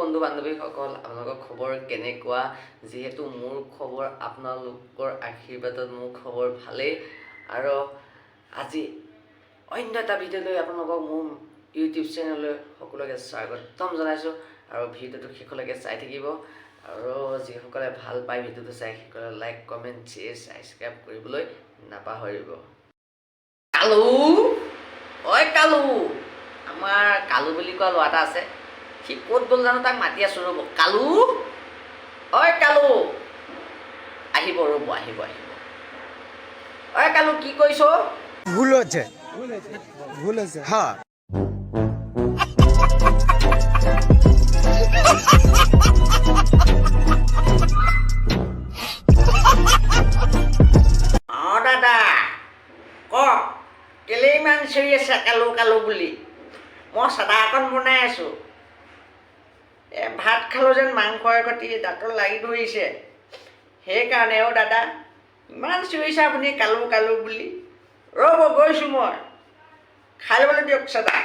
বন্ধু বান্ধৱীসকল, আপোনালোকৰ খবৰ কেনেকুৱা? যিহেতু মোৰ খবৰ আপোনালোকৰ আশীৰ্বাদত মোৰ খবৰ ভালেই। আৰু আজি অন্য এটা ভিডিঅ' লৈ আপোনালোকক মোৰ ইউটিউব চেনেললৈ সকলোকে স্বাগতম জনাইছোঁ। আৰু ভিডিঅ'টো শেষলৈকে চাই থাকিব আৰু যিসকলে ভাল পায় ভিডিঅ'টো চাই, সেইসকলে লাইক, কমেণ্ট, শ্বেয়াৰ, ছাবস্ক্ৰাইব কৰিবলৈ নাপাহৰিব। কালু, ঐ কালু! আমাৰ কালু বুলি কোৱা ল'ৰা এটা আছে, সি ক'ত গ'ল জানো? তাক মাতি আছোঁ, ৰ'ব। কালু, ঐ কালু, আহিব ৰ'ব, আহিব আহিব। ঐ কালু, কি কৰিছ? ভুল হচ্ছে, ভুল হচ্ছে, হ্যাঁ। অঁ দাদা, কওক, কেলেই ইমান চিঞৰি আছে কালু কালু বুলি? মই চাদা অকণ বনাই আছোঁ। এই ভাত খালোঁ যেন মাংসৰ সৈতে দাঁতত লাগি ধৰিছে, সেইকাৰণে। অ' দাদা, ইমান চিঞৰিছে আপুনি কালু কালু বুলি। ৰ'ব, গৈছোঁ মই, খাই ল'বলৈ দিয়ক চাদা।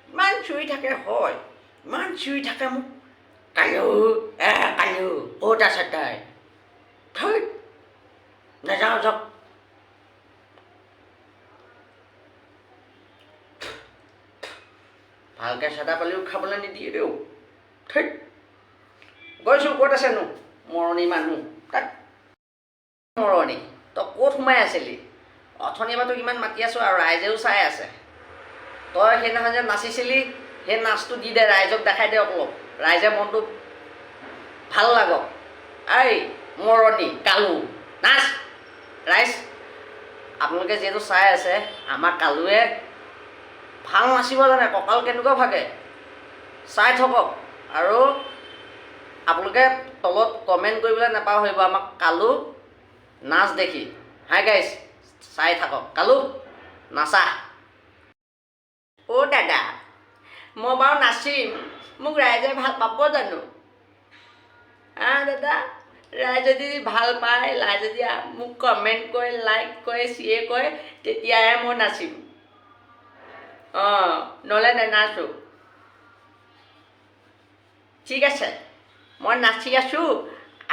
ইমান চিঞৰি থাকে হয়, ইমান চিঞৰি থাকে মোক, কালু, এ কালু, ক'ত আছে তাই? ধৈত, নাযাওঁ যাওক। ভালকৈ চাদা পালিও খাবলৈ নিদিয়ে দেও। ধৈত, গৈছোঁ। ক'ত আছেনো মৰণি মানুহ তাত? মৰণি, তই ক'ত সোমাই আছিলি? অথনিৰ পৰা তোক ইমান মাতি আছোঁ আৰু ৰাইজেও চাই আছে। তই সেইদিনাখন যে নাচিছিলি, সেই নাচটো দি দে, ৰাইজক দেখাই দে অলপ, ৰাইজে মনটো ভাল লাগক। এই মৰণি কালু, নাচ। ৰাইজ, আপোনালোকে যিহেতু চাই আছে, আমাৰ কালুৱে ভাল নাচিব জানে, কঁকাল কেনেকুৱা ভাগে, চাই থাকক। আৰু আপোনালোকে তলত কমেণ্ট কৰিবলৈ নাপাহৰিব আমাক কালু নাচ দেখি। হাই গাইজ, চাই থাকক, কালু নাচা। অ' দাদা, মই বাৰু নাচিম, মোক ৰাইজে ভাল পাব জানো? হা দাদা, ৰাইজে যদি ভাল পায়, ৰাইজে যদি মোক কমেণ্ট কৰে, লাইক কৰে, শ্বেয়াৰ কৰে, তেতিয়াহে মই নাচিম। অঁ, নহ'লে নেনাচোঁ। ঠিক আছে, মই নাচি আছোঁ,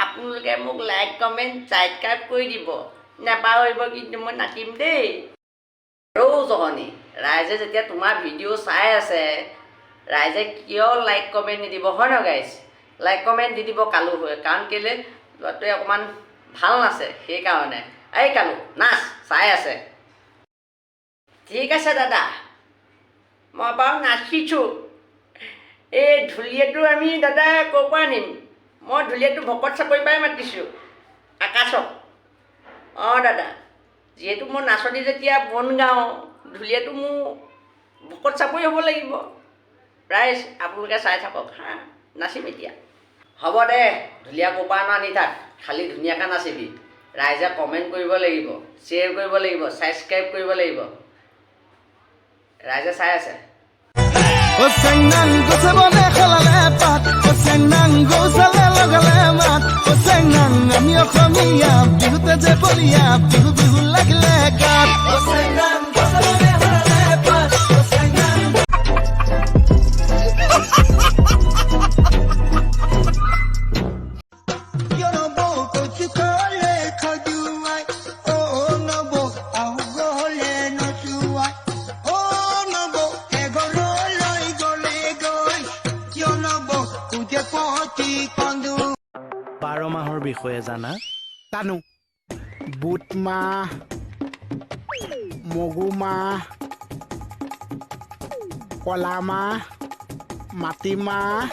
আপোনালোকে মোক লাইক, কমেণ্ট, ছাবস্ক্ৰাইব কৰি দিব নাপাহৰিব কিন্তু। মই নাচিম দেই। ৰৌ জহনী, ৰাইজে যেতিয়া তোমাৰ ভিডিঅ' চাই আছে, ৰাইজে কিয় লাইক কমেণ্ট নিদিব, হয় নহয় গাইজ? লাইক কমেণ্ট দি দিব কালু হৈ, কাৰণ কেলৈ ল'ৰাটোৱে অকণমান ভাল নাচে সেইকাৰণে। এই কালু, নাচ, চাই আছে। ঠিক আছে দাদা, মই বাৰু নাচিছোঁ। এই ঢুলীয়াটো আমি দাদা ক'ৰ পৰা আনিম? মই ঢুলীয়াটো ভকত চাপৰিৰ পৰাই মাতিছোঁ, আকাশক। অঁ দাদা, যিহেতু মই নাচনী যেতিয়া বন গাওঁ, ঢুলীয়াটো মোৰ ভকত চাপৰি হ'ব লাগিব। ৰাইজ, আপোনালোকে চাই থাকক হা, নাচিম এতিয়া। হ'ব দে, ঢুলীয়া ক'ৰ পৰা আনি থাক, খালি ধুনীয়াকৈ নাচিবি। ৰাইজে কমেণ্ট কৰিব লাগিব, শ্বেয়াৰ কৰিব লাগিব, ছাবস্ক্ৰাইব কৰিব লাগিব। ৰাইজে চাই আছে। ও চেংনাং গছে বনে সলালে পাত, ও চেংনাং গৌচালে লগালে মাত, ও চেংনাং আমি অসমীয়া বিহুতে যে বলিয়া, বিহু বিহু লাগিলে গাত। ও চেংনাং গছে বনে সলালে পাত, ও চেংনাং। কিয় নবৌ কৈছো কলে খজুৱাই, অ নবৌ আহো গলে নচুৱাই, অ নবৌ এঘৰলৈ গলে গৈ, কিয় নবৌ খোজে পতি কন্দু। 12 মাহৰ বিষয়ে জানা? জানো, বুট মাহ, মগু মাহ, কলা মাহ, মাটিমাহ।